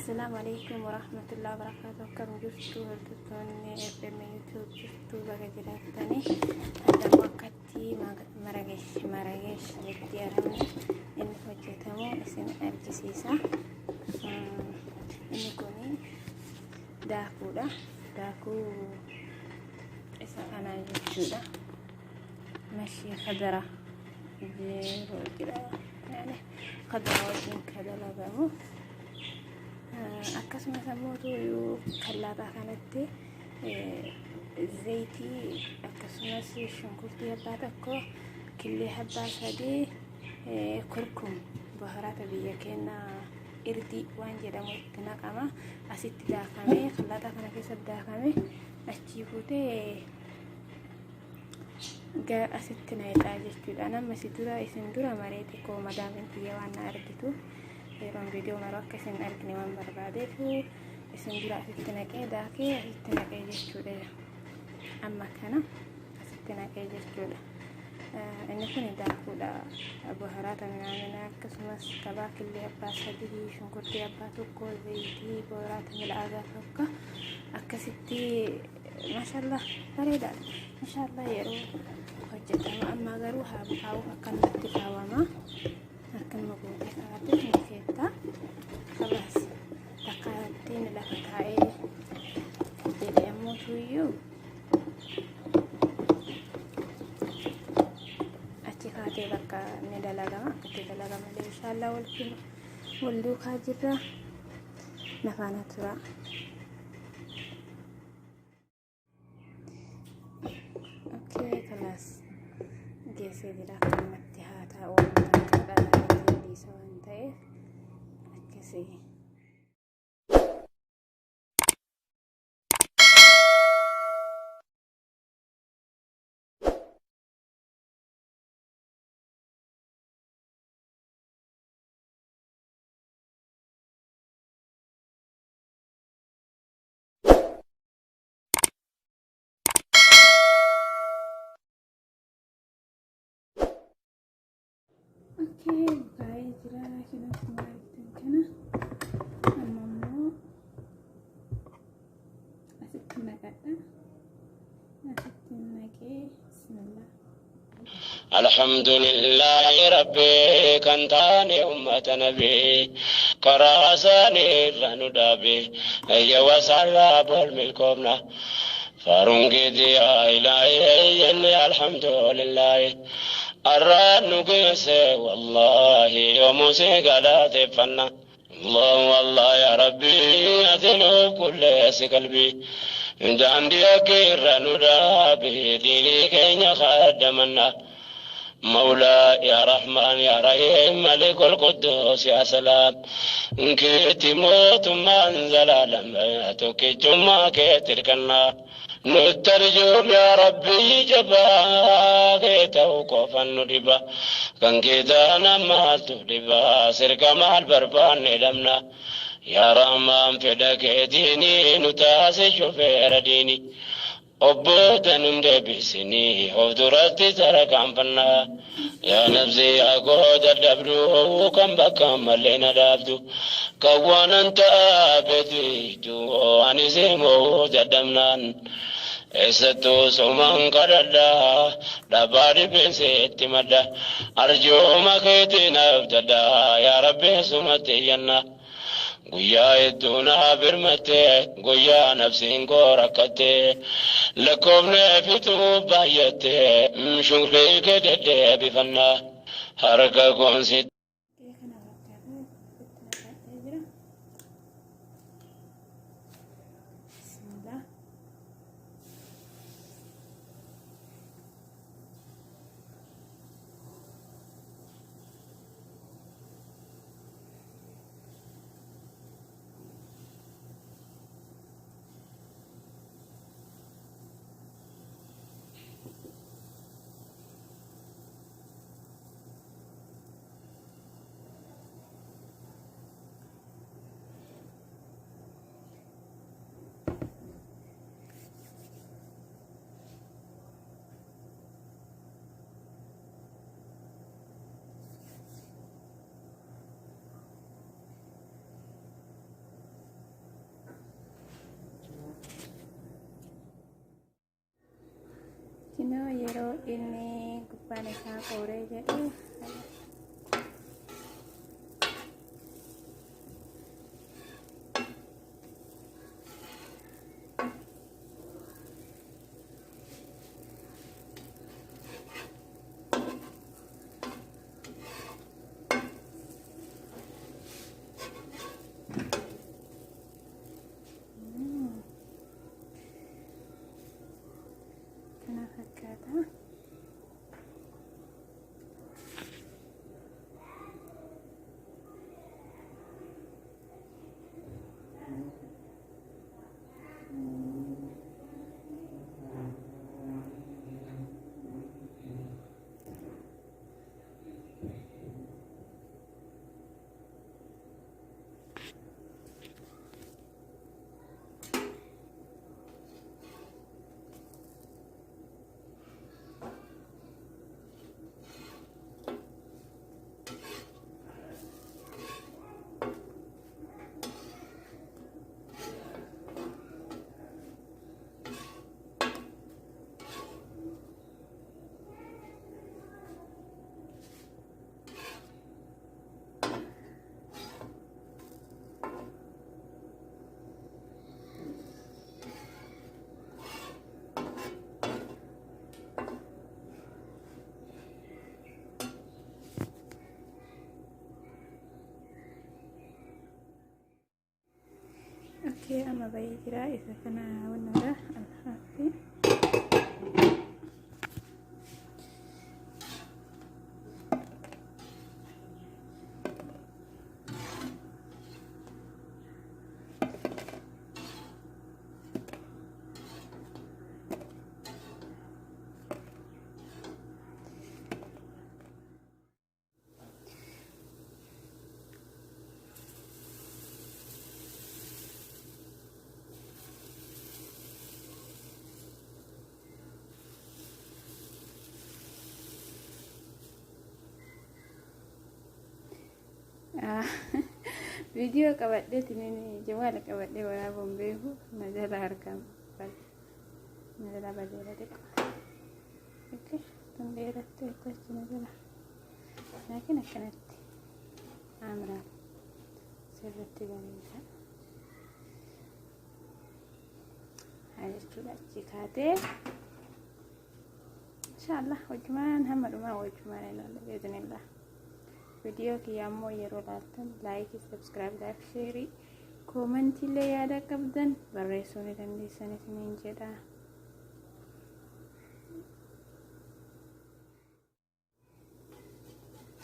Assalaamu alaikum warahmatullahi wabarakatuh. Akkam jirtu hordoftoonni FM YouTube jirtu baga jiraattanii addamu akkatti maragesh maragesh jetti arabni inni hojjetamu isin argisiisa. Inni kun daakuudha. Daakuu isa kanaa jechuudha. Mashii khadara yeroo jira. Yani khadara wajjin ka dalagamu. Akkasumas ammoo tuuyuu kallaaxaa kanatti zayitii akkasumas shunkurtii abbaa tokko killee abbaa sadii kurkum baharaata biyya keenya irdii waan jedhamu itti naqama asitti daakamee kallaaxaa kana keessatti daakamee achii fuutee gara asitti na hidhaa jechuudha. Nama si dura isin dura maree xiqqoo madaamin tiyya waan na argitu yeroon viidiyoo maru akka isin argine waan barbaadeef isin dura asitti naqee daakee asitti naqee jechuudha. Amma kana asitti naqee jechuudha. Inni kun daakuudha. Baharaata minaamina akkasumas kabaa killee abbaa sadii shunkurtii abbaa tokko zayitii baharaata mil'aagaa tokko akkasitti mashallah bareedaadha. Inshallah yeroo hojjetama amma garuu haa bukaa'uuf akkanumatti kaawwama. Akkanuma gootee kaa'atte ni keetta. Kalaas takkaattiin lafa taa'ee jedhee ammoo tuyyuu achi kaatee bakka ni dalagama akkatti dalagama illee inshallah wal duukaa jirra nafaana tura. Okay, kalaas geessee jira akkanumatti haa taa'u wanta akka dhalaa dhiisa waan ta'eef akkasii. Okay, baay'ee jira kun akkuma argitan kana amma immoo asitti naqadha. Asitti naqee bismillah. Alhamdulillahi Rabbi kan taane ummata nabi karaa isaanii irra nu dhaabe ayya wasaarraa bol milkoofna faaruun keetii yaa ilaahi jenne alhamdulillahi arraan nu geesse wallahi yoomuu si galateeffanna Allah Allah ya Rabbi ati nuuf qulleessi qalbii daandii akka irra nu dhaabi diinii keenya kaaddamanna مولا يا رحمن يا رحيم ملك القدوس يا سلام كيتي موت من زلالم تكي كيتركنا نترجم يا ربي جبا كيتو كوفا ندبا كان كيتانا ما تدبا سرك مال بربان لمنا يا رحمن فدك ديني نتاسي شفير ديني Obboota nun deebisinii of duratti tarkaanfannaa. Yaa nafsi yaa koo dadhabdu kan bakka malee na dhaabdu. Kan waanan ta'aa beektu ani simoo dadhabnaan. Eessattuu sumaan kadhadhaa dhabaa dhibeenseetti madda. Arjooma keetiin abdadhaa yaa rabbi sumatti iyyanna. Guyyaa hedduu naa birmatte guyyaa nafsiin koo rakkatte lakkoofne fituu baay'atte shukrii kee deddeebifanna harka koonsi. Kana fakkaata itti naqadhee jira. Bismillah. Kinoo yeroo inni gubbaan isaa qooree jedhu kana fakkaata. Okay, amma bahee jira. Isa kana wannoodha. Alhaafi. Viidiyoo qabadheetiin jawaala qabadhee waraabuun beeku na jala harkaan na jala badeera xiqqoo. Okay, tun dheerattee achi na jala. Laakiin akkanatti amraa sirriitti bareeda. Haa jechuudha achi kaatee. Inshaallah wajjumaan hamma dhumaa wajjumaan ilaalla biiznillah. Viidiyoo kiyya ammoo yeroo laaltan laayikii, sabskiraayib, laayik, sheerii, koomentii illee yaada qabdan barreessuu ni dandeessan isiniin jedha.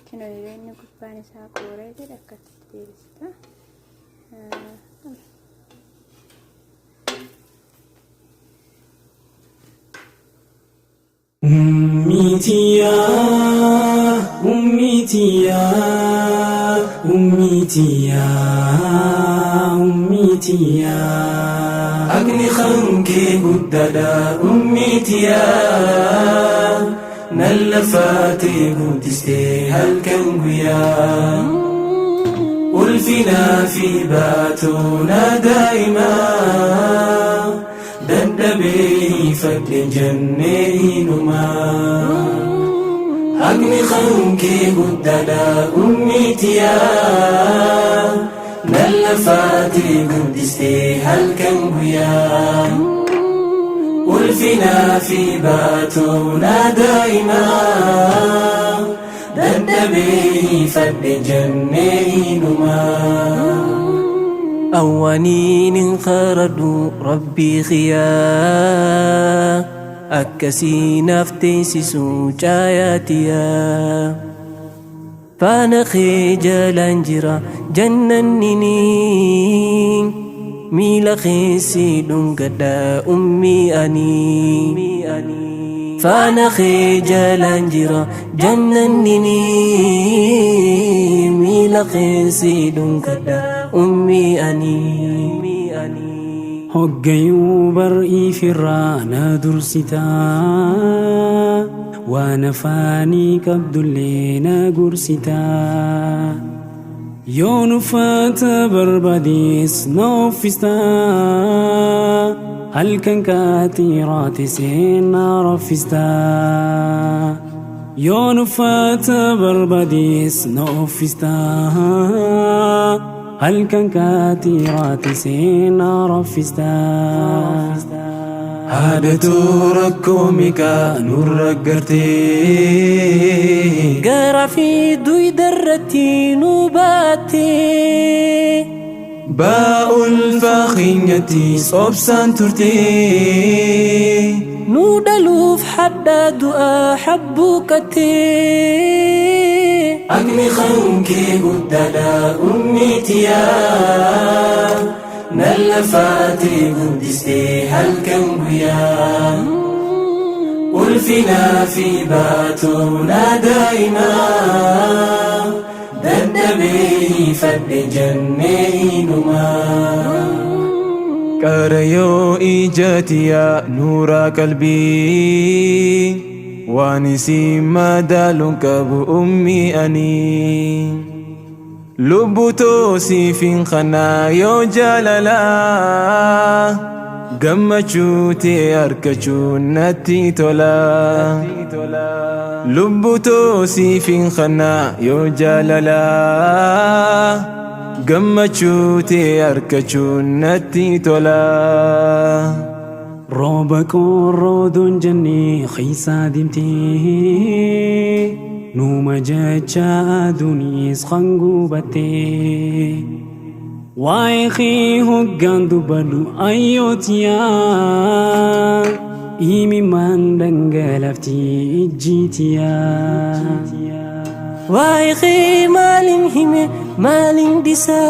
Kinoo yeroo inni gubbaan isaa qooree jedhe akkasitti deebista. Ummiitiyaa, ummiitiyaa, ummiitiyaa, ummiitiyaa. Haqni kan kee guddaadha ummiitiyaa. Nan lafaatee guddistee halkan guyyaa. Ulfinaa fi baatoona daa'imaa. Dadhabee hiifadhe jennee hinumaa. Haqni kan kee guddaadha ummiitiyaa. Nan lafaatee guddistee halkan guyyaa. Ulfinaa fi baatoona daa'imaa. Dadhabee hiifadhe jennee hinumaa. Awwaaniin hin karadhu rabbii kiyaa akkasii naaf teessisu caayaatiyaa. Faana kee jalaan jira jannannini miila keessi dhungadha ummii ani. Faana kee jalaan jira jannannini miila keessi dhungadha ummii ani. Hoggayyuu bar'iifirraa na dursitaa waan afaanii qabdullee na gorsitaa yoon uffata barbaadees na uffistaa. Halkan kaatiraati seenaa raffistaa. Yoon uffata barbaades na uffistaa. Halkan kaatiraati seenaa raffistaa. Haadhatu rakkoo meeqaa nurra gartee. Garaa fi duydarratti nu baattee. Baa ulfaa keenyattis obsaan turtee. Nu dhaluuf hadhaa du'aa habbuuqattee. Akmi kankee guddaadha ummiitiyaa. Nan lafaatee guddistee halkan guyyaa. Ulfinaa fi baatoonaa daa'imaa. Dadhabee hiifadhe jennee hinumaa. Qarayoo ijatiyaa nuura qalbii. Waan isin madaaluun qabu ummi ani. Lubbutoo siifin kanaa yoo jaalalaa. Gammachuu tee argachuun natti tola. Lubbutoo siifin kanaa yoo jaalalaa. Gammachuu tee argachuun natti tola. Rooba qorrooduun jennee keessa deemtee. Numa jecha aduunis kan gubattee. Waa'ee kee hoggaan dubbadhu ayyootiyaa. Imimmaan dhangalafti ijjiitiyaa. Waa'ee kee maalin hime maalin dhisaa.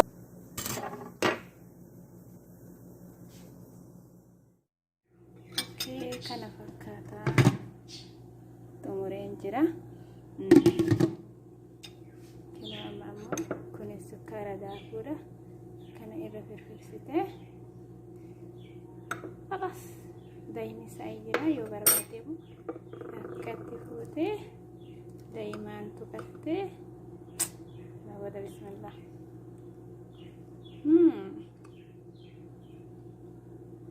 Okay, kana fakkaataa xumureen jira. Kino amma ammoo kunis sukkaara daakuudha. Kana irra firfirsitee خلاص daa'imni isaa jira yoo barbaadde akkatti fuutee daa'imaan tuqattee booda bismillah.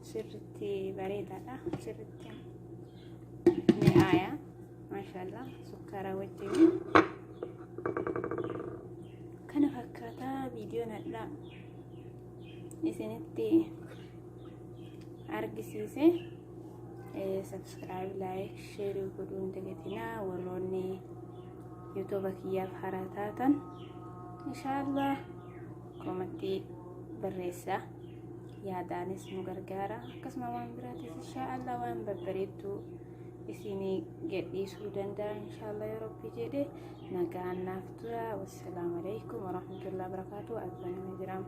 Sirritti bareedaadha. Sirritti mi'aaya. Maashaallah sukkaara wajjin. Kana fakkaataa viidiyoon hadhaa isinitti argisiise. Subscribe, like, share godhuu hin dagatinaa. Warroonni YouTube kiyyaaf haaraa taatan inshaallah comment barreessaa, yaadaanis nu gargaara. Akkasuma waan biraatis inshaallah waan babbareedduu isinii gadhiisuu danda'a inshaallah yoo rabbi jedhe. Nagaan naaf tura. Wassalaamu alaikum warahmatullahi wabarakaatuh. Azaname jiraama.